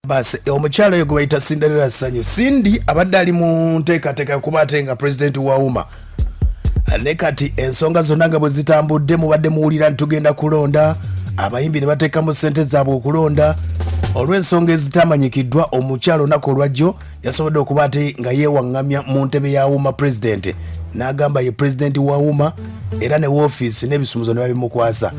Bas omukyala oyo gwe bayita Cinderella Sanyu. Cindy abadde ali mu nteekateeka kuba ate nga pulezidenti wa UMA, ne kati ensonga zonna nga bwe zitambudde, mubadde muwulira nti tugenda kulonda, abayimbi ne bateekamu ssente zaabwe okulonda. Olw'ensonga ezitamanyikiddwa, omukyala olunaku olwajjo yasobodde okuba ate nga yeewaŋŋamya mu ntebe ya UMA pulezidenti, n'agamba ye pulezidenti wa UMA, era ne woofiisi n'ebisumuzo ne babimukwasa.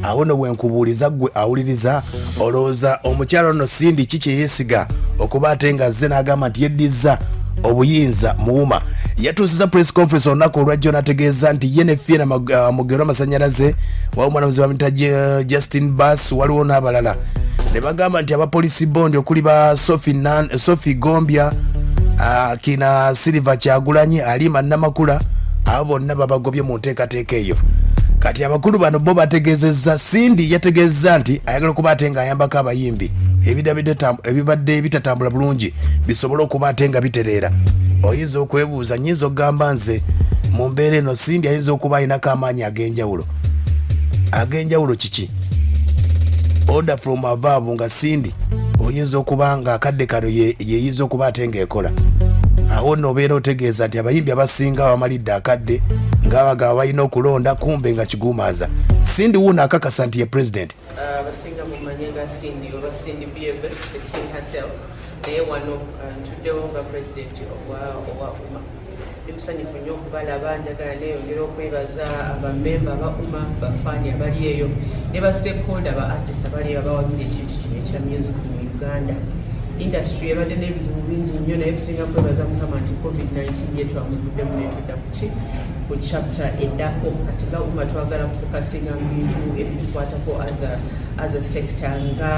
Awo no bwenkubuuliza ggwe awuliriza, olowooza omukyala ono Cindy ki kye yeesiga okuba ate nga azze n'agamba nti yeddizza obuyinza mu UMA? Yatuusiza press conference olunaku olwajjo n'ategeeza nti ye ne Fiena Mugero Amasanyalaze, waliwo omwana muzibu bamuyita Justin Bass, waliwo n'abalala, ne bagamba nti abapolisi bondi okuli ba Sophie Gombya, kina Silver Kyagulanyi, Alima Namakula, abo bonna babagobye mu nteekateeka eyo. Kati abakulu bano bo bategeezezza, Cindy yategeezezza nti ayagala okuba ate ng'ayambako abayimbi ebibadde bitatambula bulungi bisobole okuba ate nga bitereera. Oyinza okwebuuza, nyinza okugamba nze mu mbeera eno Cindy ayinza okuba alinako amaanyi ag'enjawulo. Ag'enjawulo kiki? Order from above nga Cindy oyinza okuba nga akadde kano yeyinza okuba ate ng'ekola. Awo nno obeera otegeeza nti abayimbi abasinga bamalidde akadde nga bagamba balina okulonda, kumbe nga kiguumaaza. Cindy wuuno akakasa nti ye president. Abasinga mumanye nga Cindy oba Cindy Biebe, the king herself, naye wano ntuddewo nga president owa UMA. Ndi musanyufu nnyo okubalaba. Njagala neeyongera okwebaza abamemba aba UMA, bafaani abali eyo ne ba stakeholder, ba artist abali eyo abawagira ekintu kino ekya music mu Uganda. Industry ebadde n'ebizibu bingi nnyo, naye tusinga kwebaza Mukama nti COVID-19 ye twamuvuddemu netudda kuki ku chapter eddako. Kati nga UMA twagala kufocusinga mu bintu ebitukwatako as a sector, nga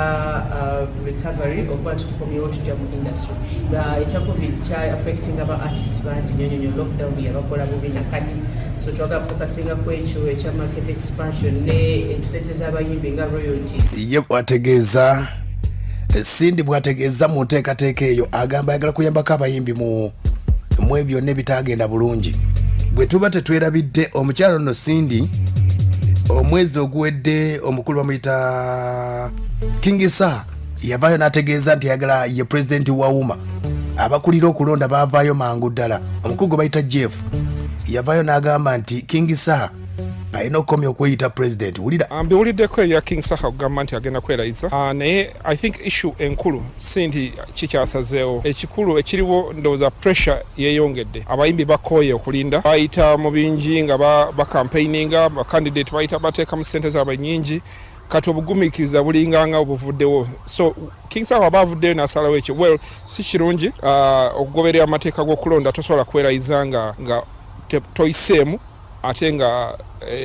recovery, okuba nti tukomyewo tutya mu industry. Ekya COVID kya affecting aba artist bangi nnyo nnyo nnyo. Lockdown yabakola bubi nakati, so twagala focusinga ku ekyo ekya market expansion ne sente z'abayimbi nga royalty. Ye bwategeeza, Cindy bwategeeza mu nteekateeka eyo, agamba ayagala kuyambako abayimbi mu ebyo byonna ebitagenda bulungi. Bwe tuba tetwerabidde, omukyalo nno Cindy, omwezi oguwedde omukulu bamuyita King Saha yavaayo n'ategeeza nti ayagala ye pulezidenti wa UMA. Abakulira okulonda baavaayo mangu ddala. Omukulu gwe bayita Jeff yavaayo n'agamba nti King Saha alina okukomya okweyita pulezidenti. Wulira. Mbiwuliddeko ebya King Saha okugamba nti agenda kwerayiza, naye I think issue enkulu si nti kikyasazeewo. Ekikulu ekiriwo, ndowooza pressure yeeyongedde. Abayimbi bakooye okulinda, bayita mu bingi nga bacampaigninga, bacandidate bayita bateekamu ssente zaabwe nyingi. Kati obugumiikiriza bulinganga obuvuddewo. So King Saha aba avuddeyo n'asalawo ekyo, well, si kirungi. Okugoberera amateeka g'okulonda, tosobola kwerayiza nga toyiseemu, ate nga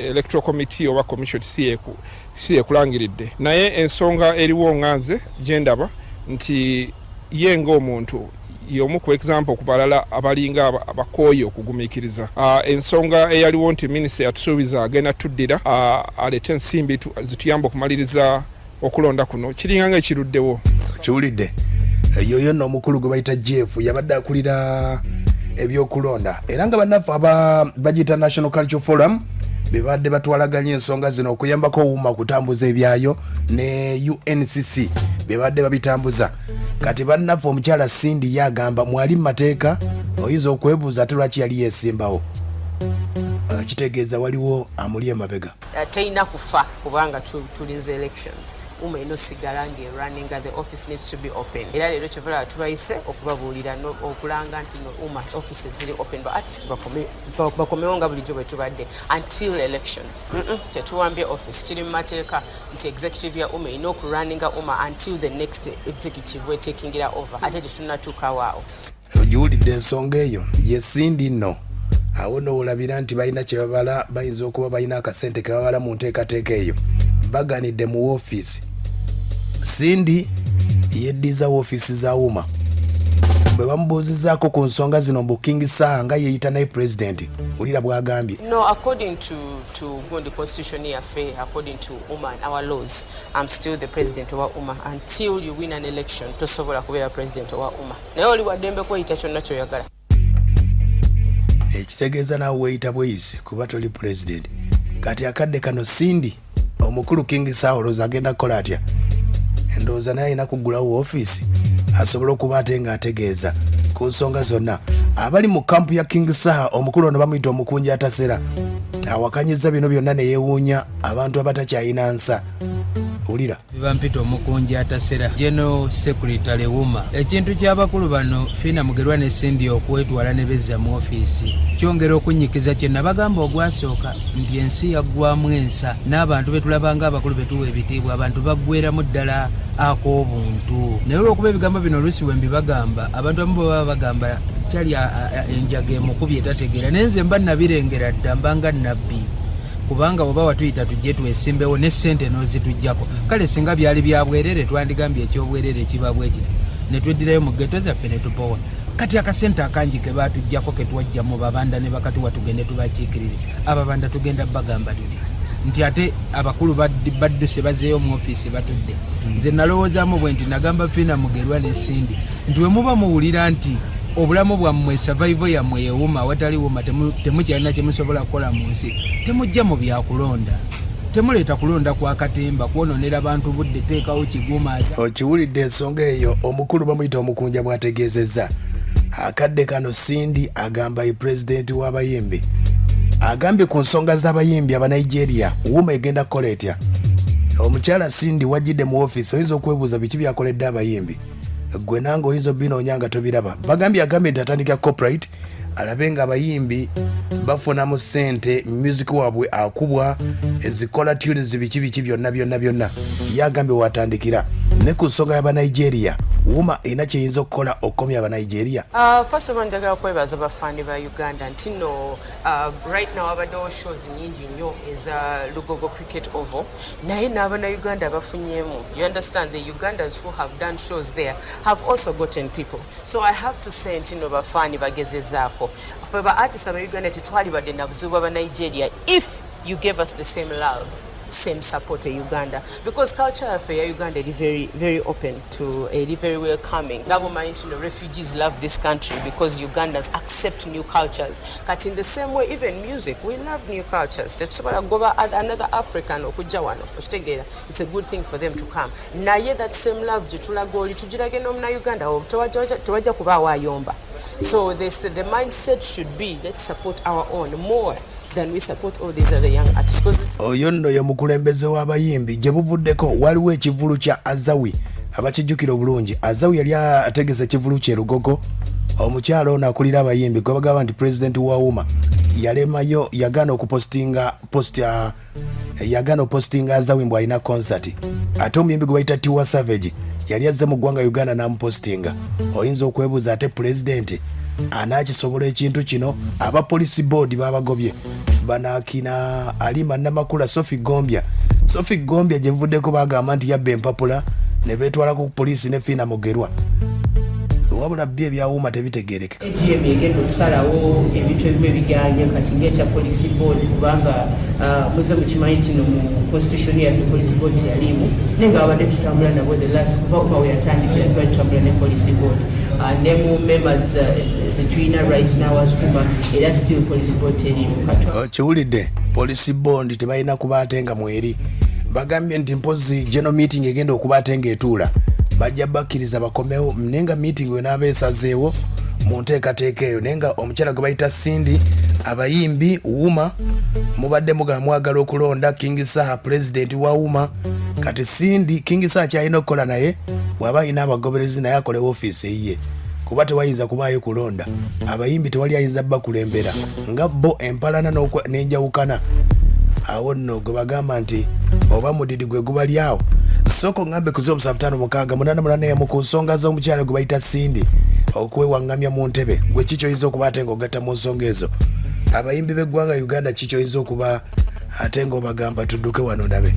electoral committee oba commission si yekulangiridde. Naye ensonga eriwo nga nze gye ndaba nti ye ng'omuntu y'omu ku example ku balala abalinga abakooye okugumiikiriza. Ensonga eyaliwo nti minisita yatusuubiza agenda tuddira aleete ensimbi zituyambe okumaliriza okulonda kuno, kiringa nga ekiruddewo. Kiwulidde, yoyo nno omukulu gwe bayita Jeff, yabadde akulira ebyokulonda, era nga bannaffe aba bagiyita National Culture Forum bebadde batwalaganya ensonga zino okuyambako UMA okutambuza ebyayo, ne UNCC bebadde babitambuza. Kati bannaffe, omukyala Cindy ye agamba mwali mu mateeka. Oyinza okwebuuza ate lwaki yali yeesimbawo? Kitegeeza waliwo amuli emabega. Terina kufa kubanga tulinze elections. UMA eno sigala ng'erunninga, the office needs to be open. Era leero kyevalaba tubayise okubabuulira okulanga nti no UMA offices ziri open, ba artist bakomewo nga bulijjo bwe tubadde until elections. Tetuwambye office. Kiri mu mateeka nti executive ya UMA erina okurunninga UMA until the next executive wetakingira over, ate tetunnatuukawo awo. Ogiwulidde ensonga eyo ye Cindy nno. Awo nowolabira nti balina kyebabala, bayinza okuba balina akasente kebabala mu nteekateeka eyo. Baganidde mu woofiisi, Cindy yeddiza woofiisi za UMA. Bwe bamubuuzizaako ku nsonga zino mbu King Saha nga yeeyita naye pulezidenti, wulira bw'agambye. No, according to gundi constitution yaffe, according to UMA and our laws, I'm still the president owa UMA until you win an election. Tosobola kubeera president owa UMA, naye oli waddembe kweyita kyonna kyoyagala. Ekitegeeza naawe weeyita bweyisi kuba toli pulezidenti. Kati akadde kano Cindy, omukulu King Saha olowooza agenda kukola atya? Ndowooza naye alina kuggulawo woofiisi asobole okuba ate ng'ategeeza ku nsonga zonna. Abali mu kampu ya King Saha, omukulu ono bamuyita omukunja atasera, awakanyizza bino byonna ne yeewuunya abantu abatakyalina nsa. Wulira. Bampita omukunja atasera, General Secretary UMA. Ekintu ky'abakulu bano Fiina Mugerwa ne Cindy okwetwala ne bezza mu ofiisi kyongera okunnyikiza kye nabagamba ogwasooka nti ensi yaggwamu ensa n'abantu be tulaba ng'abakulu be tuwa ebitiibwa abantu baggweramu ddala ak'obuntu. Naye olw'okuba ebigambo bino oluusi bwe mbibagamba abantu abamu bwe baba bagamba kyali enjaga emukubye etategeera, naye nze mba nabirengera dda, mba nga nnabbi, kubanga oba watuyita tujje twesimbewo ne ssente n'ozitujjako. Kale singa byali bya bwerere twandigambye ekyobwerere kiba bwe kiti ne tweddirayo mu ghetto zaffe ne tupowa. Kati akasente akangi ke baatujjako ke twajja mu Babanda ne bakatuwa tugende tubakiikirire, Ababanda tugenda bagamba tuti nti ate abakulu badduse bazeeyo mu ofiisi batudde. Nze nalowoozaamu bwe nti nagamba Fiina Mugerwa ne Cindy nti we muba muwulira nti obulamu bwammwe, survival yammwe yewuma, awatali wuma temukyalina kyemusobola kukola mu nsi, temujja mu byakulonda, temuleeta kulonda kwa katemba kwononera bantu budde, teekawo kigumaza. Okiwulidde ensonga eyo, omukulu bamuyita omukunja bw'ategeezezza. Akadde kano Cindy agamba ye pulezidenti w'abayimbi, agambye ku nsonga z'abayimbi Abanigeria, wuma egenda kukola etya? Omukyala Cindy wajjidde mu ofiisi, oyinza okwebuuza biki byakoledde abayimbi. Gwe nange oyinza obinoonya nga tobiraba. Bagambye, agambye nti atandika copyright alabe nga abayimbi bafunamu ssente, music waabwe akubwa, ezikola tunes, biki biki byonna byonna byonna. Ye agambye watandikira ne ku nsonga y'Abanigeria, wuma erina kyeyinza okukola okukomya Abanigeria. First of all, njagala kwebaza bafaani ba Uganda nti no right now abaddewo shows nyingi nnyo eza Lugogo Cricket Oval, naye n'Abanauganda bafunyemu. You understand, the Ugandans who have done shows there have also gotten people, so I have to say nti no bafaani bagezezaako. Ffe ba artists aba Uganda tetwalibadde na buzibu bwa Nigeria if you gave us the same love, same support e Uganda, because culture yaffe ya Uganda eri very, very open to, eri very welcoming. Nga bumanyi nti no refugees love this country because Ugandans accept new cultures. Kati in the same way, even music, we love new cultures. Tetusobola kugoba another African okujja wano, okitegeera? It's a good thing for them to come, naye that same love gye tulaga oli tugirage n'omunauganda, tewajja kubaawo ayomba. So the mindset should be, let's support our own more than we support all these other young artists. 'Cause Oyo nno ye mukulembeze w'abayimbi. Gye buvuddeko waliwo ekivulu kya Azawi, abakijjukira obulungi. Azawi yali ategese ekivulu kye Lugogo. Omukyalo ono akulira abayimbi gwe bagamba nti pulezidenti wa UMA yalemayo, yagaana okupostinga post, yagaana opostinga Azawi mbu alina concert. Ate omuyimbi gwe bayita Tiwa Savage yali azze mu ggwanga Uganda n'amupostinga. Oyinza okwebuuza ate pulezidenti anaakisobola ekintu kino? Aba police board babagobye banakina Alima Namakula, Sophie Gombya. Sophie Gombya gye buvuddeko bagamba nti yabba empapula ne beetwalako ku poliisi ne Fiina Mugerwa, wabula byo ebyawuuma tebitegeereka. AGM egenda okusalawo ebintu ebimu ebiganye kati ngaekya police board, kubanga muze mukimanyi nti no mu constitution yaffe police board teyaliimu, naye nga babadde tutambula nabo the last kuva uma we yatandikira tuba tutambula ne police board, ne mu members zetulina right now as UMA era still police board teriimu. Kati Okiwulidde, police board tebalina kuba ate nga mweri. Bagambye nti mpozi general meeting egenda okuba ate ngaetuula bajja bakkiriza bakomewo, naye nga meeting wenaaba esazeewo mu nteekateeka eyo. Naye nga omukyala gwe bayita Cindy, abayimbi wuma mubadde mugamba mwagala okulonda King Saha president wa UMA. Kati Cindy, King Saha kyalina okukola naye bw'aba alina abagoberezi naye akole ofiisi eyiye, kuba tewayinza kubaayo kulonda abayimbi, tewali ayinza bakulembera nga bo empalana n'enjawukana. Awo nno gwe bagamba nti oba mudidi gwe gubali awo. Sooka oŋŋambe ku 075688 ku nsonga z'omukyala gwe bayita Cindy okwewaŋŋamya mu ntebe. Gwe ki kyoyinza okuba ate ng'ogatta mu nsonga ezo? Abayimbi b'eggwanga Uganda, ki kyoyinza okuba ate ng'obagamba? Tudduke wano ndabe.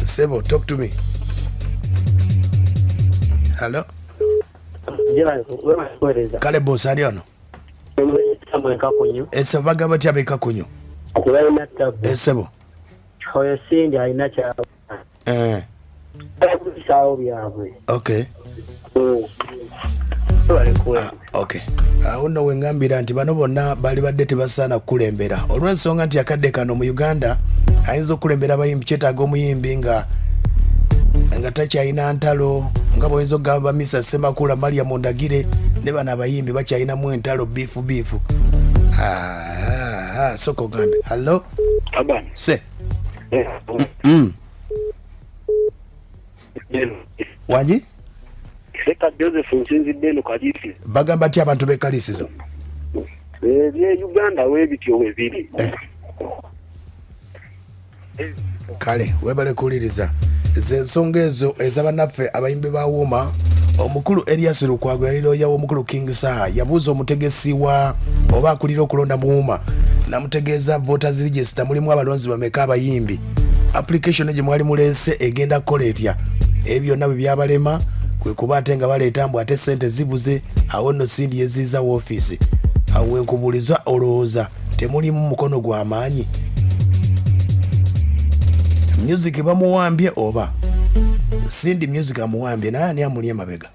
Sebo, talk to me. Hallo. Kale boss, ali ono? Esebo, bagamba batya abekakunyu? Tebalina tabu. Esebo. Oyo Cindy alina kyaba bisaawo byabwe. Balekuwe. Okay, awo nno wengambira nti bano bonna bali badde tebasaana kukulembera, olw'ensonga nti akadde kano mu Uganda ayinza okukulembera abayimbi kyetaaga omuyimbi nga Nga takyalina ntalo nga bwoyinza okugamba misa Semakula, Maria Mundagire ne bano abayimbi bakyalinamu entalo biifu biifu. Ah, ah, soka ogambe hallo. Se Wangi. Seka Joseph, nsinzidde eno Kalisizo. Bagamba ti abantu b'e Kalisizo? Ebye Uganda webityo webiri. Kale webale kuwuliriza. Zensonga ezo ez'abannaffe abayimbi ba Wuuma. Omukulu Erias Lukwago yali looya w'omukulu King Saha, yabuuza omutegesi wa oba akulira okulonda mu Wuuma, namutegeeza voters register mulimu abalonzi bameka abayimbi, application gye mwali muleese egenda kukola etya? Ebyo byonna bwe byabalema, kwe kuba ate nga baleeta mbu ate sente zibuze. Awo nno Cindy yeziiza woofiisi. Awo wenkubuuliza, olowooza temulimu mukono gwa maanyi? Music bamuwambye oba Cindy Music amuwambye, naye ani amuli emabega?